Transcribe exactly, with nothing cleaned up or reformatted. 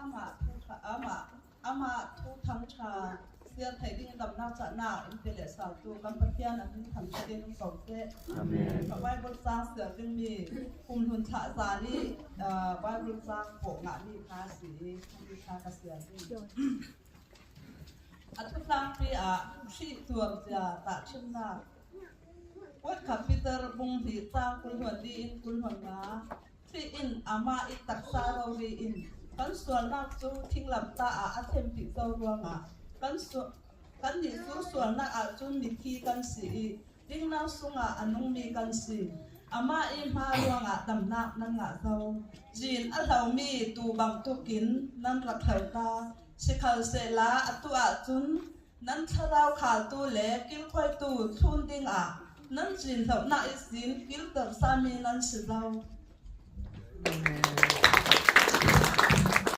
Amah thu ṭha, amah, amah thu thang ṭha siar theih ding damnak cahnak in pe le saltu kan Pathian a hming thang ṭha ding ko seh. Amen. Ka Bible cang siar dingmi kum hlun thlah zan i, aa, Bible cang pawh ngahmi kha si i, mi kha ka siar ding. A thutlangpi ah hri tuam cia tahṭhimnak. Kuat khat Peter bung hnih cang kul hluan li in kul hluan nga. Khrih in amah i taksa rori in kan sualnak cu thinglamtah ah a thempih zo ruangah kan su-, kannih cu sualnak ah cun mithi kan si i, dingnak sungah a nungmi kan si. Amah i hma ruangah damnak nan ngah zo. Zin a hlomi tuu bangtuk in nan rak hlo ta. Sikhalsehla atu ahcun nan thlarau khaltu le kilkhuaitu thlun dingah nan zin hlohnak ihsin kilter sami nan si zo.